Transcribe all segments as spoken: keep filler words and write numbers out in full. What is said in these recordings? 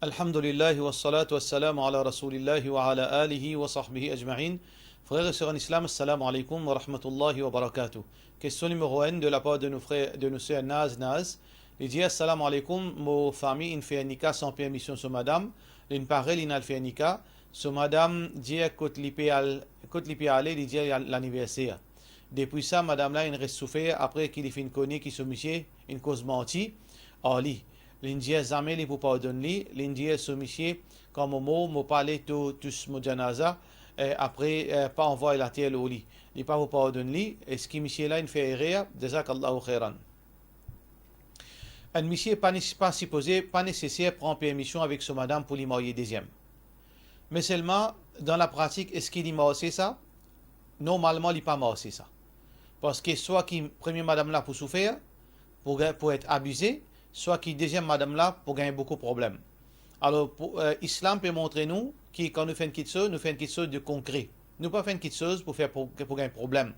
Alhamdulillah, wassalatu wassalamu ala Rasoulillah wa ala alihi wa sahbihi ajmain. Frer e ser an Islam, assalamu alaikum wa rahmatullahi wa barakatuh. Kestion nimero enn de lapar de nou frer, de nou ser Naz Naz. Li dir, "Assalamu alaikum, mo fami inn fer nika san permision so madam, linn pare, linn al fer nika. So madam dir kot li pe al, kot li pe ale, li dir li al laniverser. Depi sa, madam la inn res soufer apre ki li finn kone ki so misie inn koz manti ar li. Linn dir zame li pou pardonn li, linn dir so misie, kan mo mor, mo pa ale to tous mo janaza, eh, apre, eh, pa anvway later lor li. Li pa pou pardonn li, eski misie la inn fer erer? Jazakallahu khairan." Enn misie pa nes-, pa sipoze, pa neseser pran permision avek so madam pou li marye deziem. Me selman, dan lapratik, eski li marse sa? Normalman, li pa marse sa. Parski swa ki premie madam la pou soufer, pou gagn, pou et abize, swa ki deziem madam la pou gagn boukou problem. Alor, pou, eh, Islam pe montre nou ki kan nou fer enn kitsoz, nou fer enn kitsoz de konkre. Nou pa fer enn kitsoz pou fer pro-, pou gagn problem.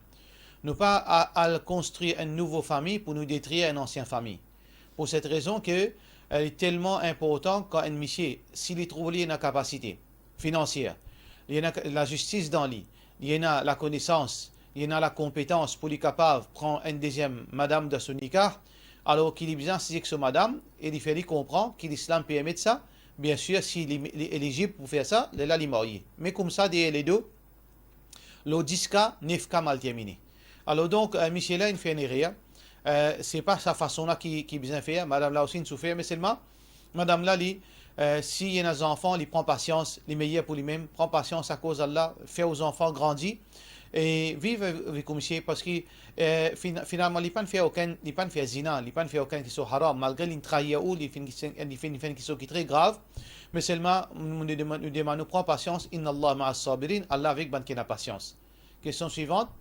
Nou pa a-, al konstrir enn nouvo fami pou nou detrir enn ansien fami. Pou set rezon ke, eh, li telman inportan kan enn misie, si li trouv li ena kapasite finansier, li ena ka-, lazistis dan li, li ena lakonesans, li ena lakonpetans pou li kapav pran enn deziem madam dan so nikah, alor ki li bizin asize ek so madam e li fer li konpran ki Lislam permet sa, biensir, si li, li elizib pou fer sa, lerla li marye. Me koumsa, deryer ledo, lor dis ka, nef ka mal termine. Alor donk, eh, misie la inn fer enn erer. Eh, se pa sa fason la ki, ki bizin fer. Madam la osi inn soufer, me selman, madam la, li, eh, si ena zanfan, li pran pasians, li meyer pou limem, pran pasians akoz Allah, fer ou zanfan grandi, e viv avek ou misie, parski, eh, fina-, finalman, li pa'nn fer okenn, li pa'nn fer zina, li pa'nn fer okenn kitsoz haram, malgre linn trair ou, li finn, li finn fer enn kitsoz ki tre grav, me selman, nou, nou demann, nou demann, nou pran pasians, inna Allah ma'as sabirin, Allah avek bann ki ena pasians. Kestion swivant.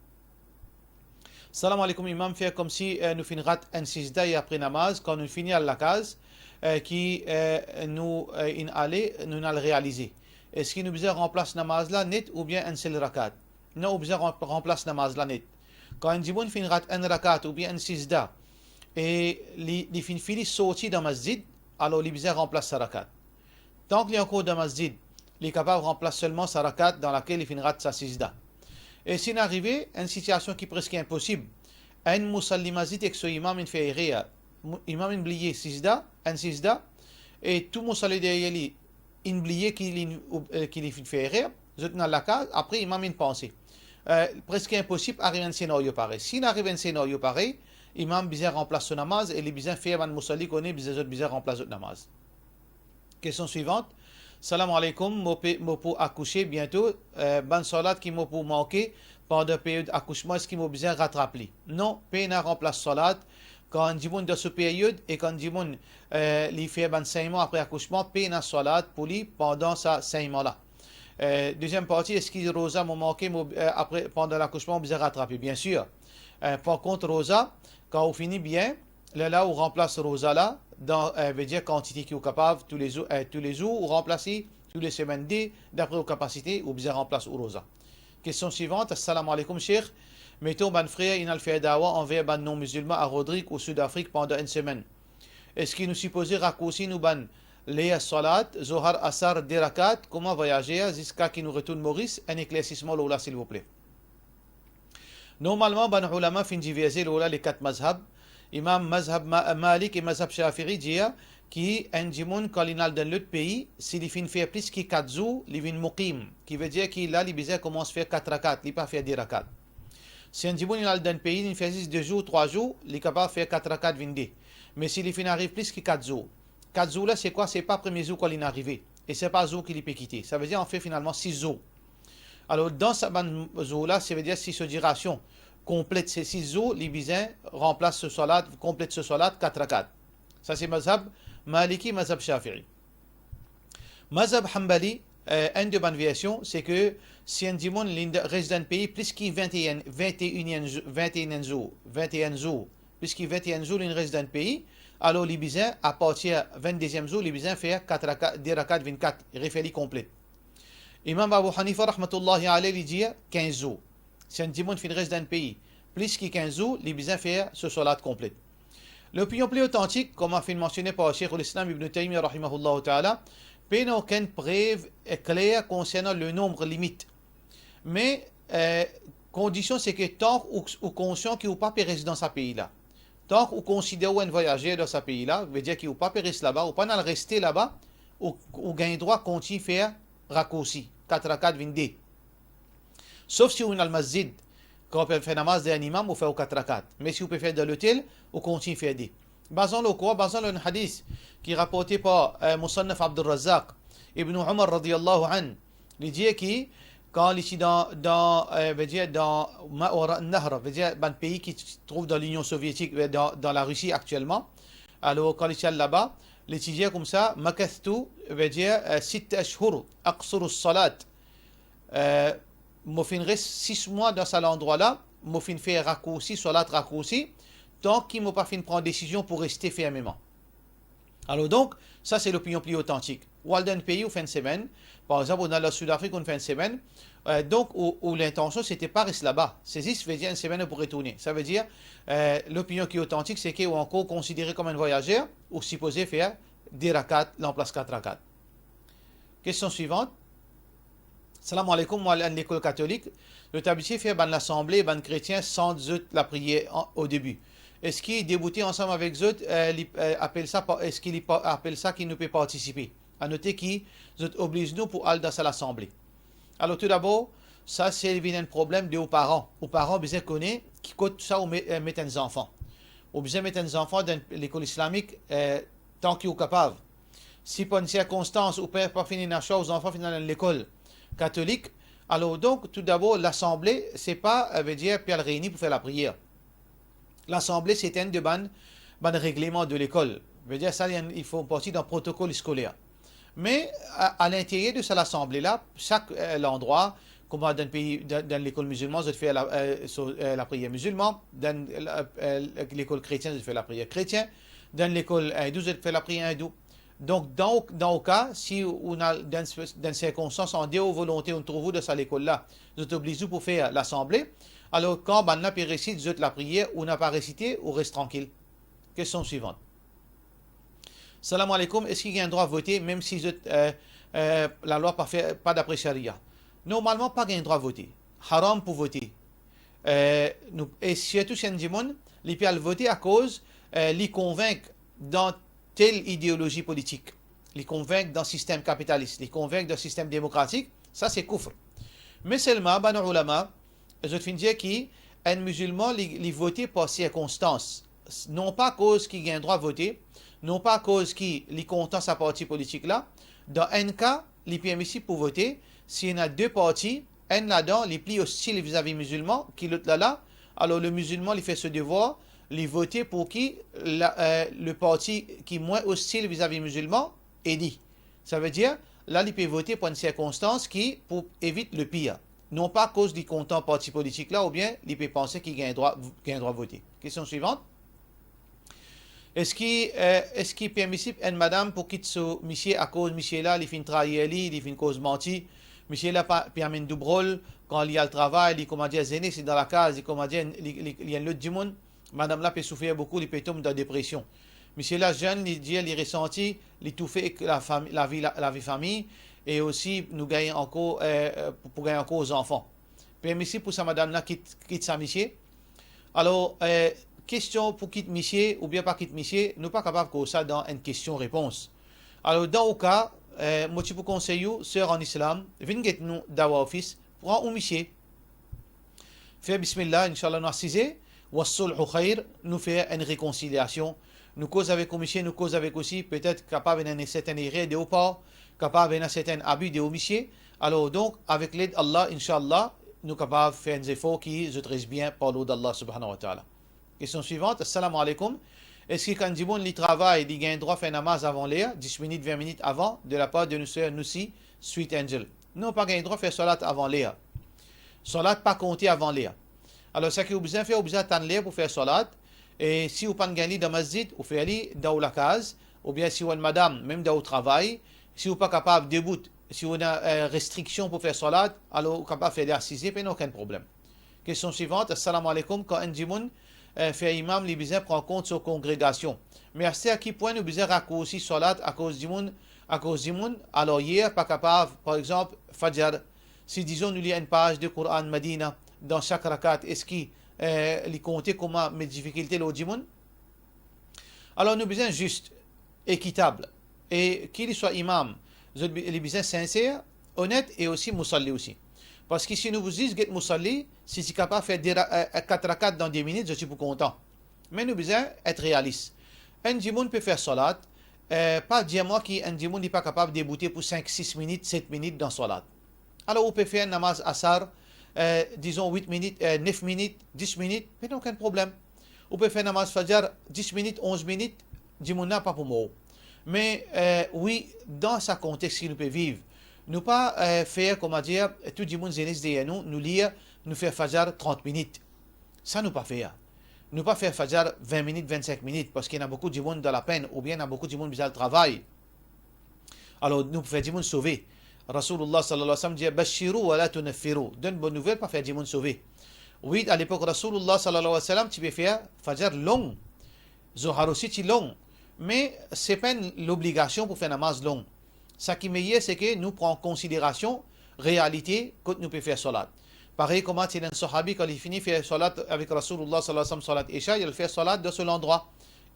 Salam alaikum imam, fer koumsi, eh, nou finn rat enn sizda e apre namaz, kan nou fini al lakaz, eh, ki, eh, nou, eh, inn ale, nou inn al realize. Eski nou bizin ranplas namaz la net oubien enn sel rakat? Non, ou bizin ran-, ranplas namaz la net. Kan enn dimoun finn rat enn rakat oubien enn sizda, e li, li finn fini sorti dan masjid, alor li bizin ranplas sa rakat. Tank li ankor dan masjid, li kapav ranplas selman sa rakat dan lakel li finn rat sa sizda. E si inn arive enn sitiasion ki preske inposib, enn mousalli masjid ek so imam inn fer erer, mou-, imam inn bliye sizda, enn sizda, e tou mousalli deryer li inn bliye ki li, ou, eh, ki li finn fer erer, zot inn al lakaz, apre imam inn panse. Eh, preske inposib ariv enn senario parey. Si inn ariv enn senario parey, imam bizin ranplas so namaz e li bizin fer bann mousalli kone bizin, zot bizin ranplas zot namaz. Kestion swivant. Salam alaikum, mo pe, mo pou akouse biento, eh, bann salat ki mo pou manke pandan period akousman, eski mo bizin ratrap li? Non, pena ranplas salat. Kan dimoun dan so period e kan dimoun, eh, li fer bann senyman apre akousman, pena salat pou li pandan sa senyman la. Eh, deziem parti, eski roza mo manke, mo, eh, apre, pandan lakousman, mo bizin ratrape? Biensir. Eh, par kont, roza, kan ou fini bien, lerla ou ranplas roza la dan, eh, vedir kantite ki ou kapav, toulezour, eh, toulezour ou ranplas li, toulesemenn de, dapre ou kapasite, ou bizin ranplas ou roza. Kestion swivant. Assalamu alaikum, Sheikh. Meton bann frer inn al fer dawa anver bann non-mizilman a Rodrig ou Sud Afrik pandan enn semenn. Eski nou sipoze rakoursi nou bann ler salat, Zohar, Asar, de rakat, kouma vwayazer, ziska ki nou retourn Moris? Enn eklersisman lor la, silvouple. Normalman, bann oulama finn diverze lor la, le kat mazhab. Imam mazhab Ma-, Malik e mazhab Shafi'i dir ki enn dimoun, kan li'nn al dan lot pei, si li finn fer plis ki kat zour, li vinn muqim, ki vedir ki la, li bizin koumans fer kat rakat, li pa fer de rakat. Si enn dimoun inn al dan pei, li'nn fer zis de zour, trwa zour, li kapav fer kat rakat vinn de. Me si li finn ariv plis ki kat zour, kat zour la, se kwa? Se pa premie zour kan li'nn arive, e se pa zour ki li pe kite. Savedir, anfet, finalman, sis zour. Alor, dan sa bann zour la, savedir si so dirasion konplet se sis zour, li bizin ranplas so salat, konplet so salat, kat rakat. Sa se mazhab Maliki, mazhab Shafi'i. Mazhab Hanbali, eh, enn de bann version, se ke si enn dimoun li res dan pei plis ki vinte-e-enn, vinte-e-iniem zour, vinte-e-iniem zour, vinte-e-enn zour, plis ki vinte-e-enn zour li res dan pei, alor li bizin, apartir vinte-deziem zour, li bizin fer kat raka-, de rakat vinn kat, refer li konplet. Imam Abu Hanifa rahmatullahi alayh, li dir kinz zour. Si enn dimoun finn res dan pei plis ki kinz zour, li bizin fer so salat konplet. Lopinion pli otantik, kouma finn mansione par Sheikh al-Islam Ibn Taymiyyah rahimahullahu ta'ala, Pena okenn prev, eh, kler konsernan le nonb limit. Me, eh, kondision se ke tank ou, ou konsian ki ou pa pe res dan sa pei la, tank ou konsider ou enn vwayazer dan sa pei la, vedir ki ou pa pe res laba, ou pa'nn al reste laba, ou, ou gagn drwa kontign fer rakoursi, kat rakat vinn de. Sof si ou inn al masjid, kan ou pe fer namaz dernie imam, ou fer ou kat rakat. Me si ou pe fer dan lotel, ou kontign fer de. Bazan lor kwa? Bazan lor enn hadis ki raporte par, eh, Musannaf Abdur Razzaq, Ibn Umar radiyallahu anhu, li dir ki kan li ti dan, dan, eh, vedir dan ma wara nahr, vedir bann pei ki ti trouv dan Linion Sovietik, eh, dan, dan Larisi aktielman. Alor, kan li ti al laba, li ti dir koumsa, "Makathtu", vedir, eh, "sitta ashhur aqsuru salat." Eh, mo finn res sis mwa dan sa landrwa la, mo finn fer rakoursi, swalat rakoursi, tanki mo pa finn pran desizion pou reste fermeman. Alor donk, sa se lopinion pli otantik. Ou al dan enn pei, ou fer enn semenn, par exanp, ou al Soud Afrik, ou fer enn semenn, eh, donk ou, ou lintansion se te pa res laba, se zis, vedir, enn semenn ou pou retourne. Savedir, eh, lopinion ki otantik, se ke ou ankor konsidere kom enn vwayazer, ou sipoze fer de rakat lanplas kat rakat. Kestion swivant. Salam aleykoum, mo al enn lekol katolik. Zot abitie fer bann lasanble, bann kretien sant zot lapriyer an, o debi. Eski deboute ansam avek zot, eh, li, eh, apel sa pa, eski li pa, apel sa ki nou pe partisipe? Anote ki zot obliz nou pou al dan sa lasanble. Alor, toudabor, sa se vinn enn problem de ou paran. Ou paran bizin kone ki kot sa ou me-, eh, met enn zanfan. Ou bizin met enn zanfan dan enn lekol islamik, eh, tanki ou kapav. Si par enn sirkonstans ou pa, pa finn ena swa, ou zanfan finn al dan enn lekol katolik, alor donk, toudabor, lasanble, se pa, eh, vedir, pe al reyni pou fer lapriyer. Lasanble, se enn de bann, bann regleman de lekol. Vedir, sa, li, li fer parti dan protokol skoler. Me, a, a linterier de sa lasanble la, sak, eh, landrwa, kouma dan pei, dan, dan lekol mizilman, zot fer la, eh, so, eh, lapriyer mizilman, dan, eh, eh, lekol kretien, zot fer lapriyer kretien, dan lekol indou, zot fer lapriyer indou. Donk, dan ou, dan ou ka, si ou ena, dan, dan sirkonstans, an deor ou volonte, ou trouv ou dan sa lekol la, zot obliz ou pou fer lasanble, alor, kan bann la pe resit zot lapriyer, ou napa resite, ou res trankil. Kestion swivant. Salam aleykoum, eski gagn drwa vote, mem si zot, eh, eh, lalwa pa fer, pa dapre sharia? Normalman, pa gagn drwa vote. Haram pou vote. Eh, nou, e sirtou si enn dimoun, li pe al vote akoz, eh, li konvink dan tel ideolozi politik, li konvink dan sistem kapitalis, li konvink dan sistem demokratik, sa se koufr. Me selman, bann oulama, zot finn dir ki enn mizilman, li, li vote par sirkonstans, non pa akoz ki gagn drwa vote, non pa akoz ki li kontan sa parti politik la. Dan enn ka, li permisib pou vote, si ena de parti, enn ladan, li pli ostil vizavi mizilman ki lot la la, alor le mizilman, li fer so devwar, li vote pou ki la, eh, le parti ki mwin ostil vizavi mizilman, eli. Savedir, la, li pe vote pou enn sirkonstans ki pou evit le pir. Non pa akoz li kontan parti politik la, oubien li pe panse ki gagn drwa, gagn drwa vote. Kestion swivant. Eski, eh, eski permisib enn madam pou kit so misie akoz misie la, li finn trair li, li finn koz manti, misie la pa, pe amenn doubrol, kan li al travay, li, koumadir, zene, se dan lakaz, li, koumadir, li, li, li enn lot dimoun, madam la pe soufer boukou, li pe tom dan depresion. Misie la zenn, li dir, li resanti, li toufe ek lafami-, lavi, la, lavi fami, e osi nou gagn ankor, eh, pou, pou gagn ankor zanfan. Permisib pou sa madam la kit, kit sa misie? Alor, eh, kestion pou kit misie oubien pa kit misie, nou pa kapav koz sa dan enn kestion repons. Alor, dan ou ka, eh, mo ti pou konsey ou, ser an islam, vinn get nou Dawa Office, pran ou misie, fer bismillah, inshallah, nou asize, wassulhu khayr, nou fer enn rekonsiliasion, nou koz avek ou misie, nou koz avek ou si, petet kapav ena enn sertenn erer de ou par, kapav ena sertenn abi de ou misie. Alor, donk, avek led Allah, inshallah, nou kapav fer enn zefor ki zot res bien par lord Allah subhanahu wa ta'ala. Kestion swivant. Assalamu alaikum. Eski kan dimoun li travay, li gagn drwa fer namaz avan ler, dis minit, vin minit avan, de lapar de nou ser Nousi, Sweet Angel? Non, pa gagn drwa fer swalat avan ler. Swalat pa konte avan ler. Alor, seki ou bizin fer, ou bizin atann ler pou fer swalat. E si ou pa'nn gagn li dan masjid, ou fer li dan ou lakaz, oubien si ou enn madam, mem dan ou travay, si ou pa kapav debout, si ou ena, eh, restriksion pou fer swalat, alor ou kapav fer li asize, pena okenn problem. Kestion swivant. Assalamu alaikum. Kan enn dimoun, eh, fer imam, li bizin pran kont so kongregasion. Me aster ki pwin nou bizin rakoursi swalat akoz dimoun, akoz dimoun, alor yer pa kapav, par exanp, Fajar, si dizon nou lir enn paz de Koran Madina dan sak rakat, eski, eh, li konte kouma met difikilte lor dimoun? Alor nou bizin zis, ekitab, e ki li swa imam, zot bi-, li bizin sinser, onet e osi mousalli osi. Parski si nou zis get mousalli, si ti kapav fer de ra-, eh, eh, kat rakat dan de minit, zot ti pou kontan. Me nou bizin et realis. Enn dimoun pe fer swalat, eh, pa dir mwa ki enn dimoun li pa kapav deboute pou sink, sis minit, set minit dan swalat. Alor ou pe fer namaz Asar, eh, dizon wit minit, eh, nef minit, dis minit, pena okenn problem. Ou pe fer namaz Fajar dis minit, onz minit, dimoun la pa pou mor. Me, eh, wi, dan sa kontex ki nou pe viv, nou pa, eh, fer, kouma dir, tou dimoun zenes deryer nou, nou lir, nou fer Fajar trant minit. Sa nou pa fer. Nou pa fer Fajar vin minit, vinn-sink minit, parski ena boukou dimoun dan lapenn, oubien ena boukou dimoun bizin al travay. Alor, nou pou fer dimoun sove. Rasoulullah sallallahu alayhi wa sallam dir, "Bashiru wa la tunaffiru." Donn bonn nouvel, pa fer dimoun sove. Wi, alepok Rasoulullah sallallahu alayhi wa sallam ti pe fer Fajar long. Zohar osi ti long. Me se pa enn lobligasion pou fer namaz long. Sa ki meyer, se ke nou pran konsiderasion realite kot nou pe fer swalat. Parey kouma ti ena enn sahabi, kan li fini fer swalat avek Rasoulullah sallallahu alayhi wa sallam, swalat Isha, li al fer swalat dan so landrwa,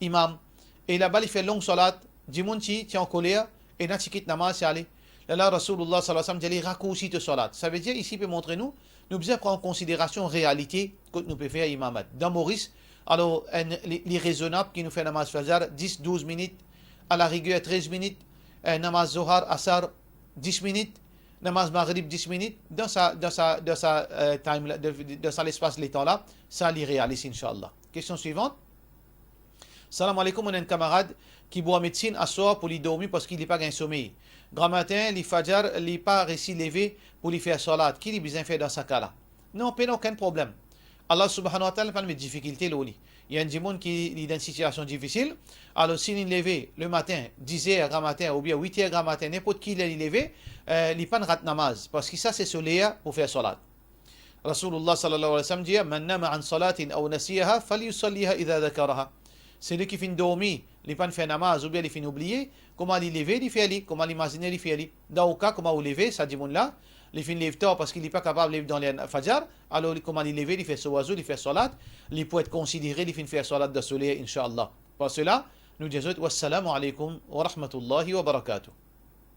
imam. E laba li fer long swalat, dimoun ti, ti ankoler, ena ti kit namaz, ti ale. Lerla Rasoulullah sallallahu alayhi wa sallam dir li, "Rakoursi to swalat." Savedir, isi pe montre nou, nou bizin pran konsiderasion realite kot nou pe fer imamat. Dan Moris, alor, enn, li, li rezonab ki nou fer namaz Fajar dis, douz minit, alariger trez minit, eh, namaz Zohar, Asar, dis minit, namaz Magrib, dis minit, dan sa, dan sa, dan sa, eh, time la, dan, dan sa lespas letan la, sa li realis, inshallah. Kestion swivant. Salam aleykoum, mo ena enn kamarad ki bwar medsinn aswar pou li dormi parski li pa gagn somey. Gramatin, li Fajar, li pa resi leve pou li fer swalat. Ki li bizin fer dan sa ka la? Non, pena okenn problem. Allah subhanahu wa ta'ala pa met difikilte lor li. Li enn dimoun ki li dan enn sitiasion difisil, alor si li leve lematin, diz er gramatin oubien wit er gramatin, ninport ki ler li leve, eh, li pa rat namaz, parski sa se so ler pou fer swalat. Rasoulullah sallallahu alayhi wa sallam dir, "Man nama an salatin aw nasiyaha, falyusalliha idha dhakaraha." Seli ki finn dormi, li pa fer namaz oubien li finn oubliye, kouma li leve, li fer li, kouma li mazine, li fer li. Dan ou ka, kouma ou leve, sa dimoun la, li finn lev tar parski li pa kapav lev dan ler Fajar, alor li, kouma li leve, li fer so wazo, li fer swalat, li pou et konsidere li finn fer swalat dan so ler, inshallah. Par sela, nou dir zot, "Wassalamu aleykoum wa rahmatullahi wa barakatuh."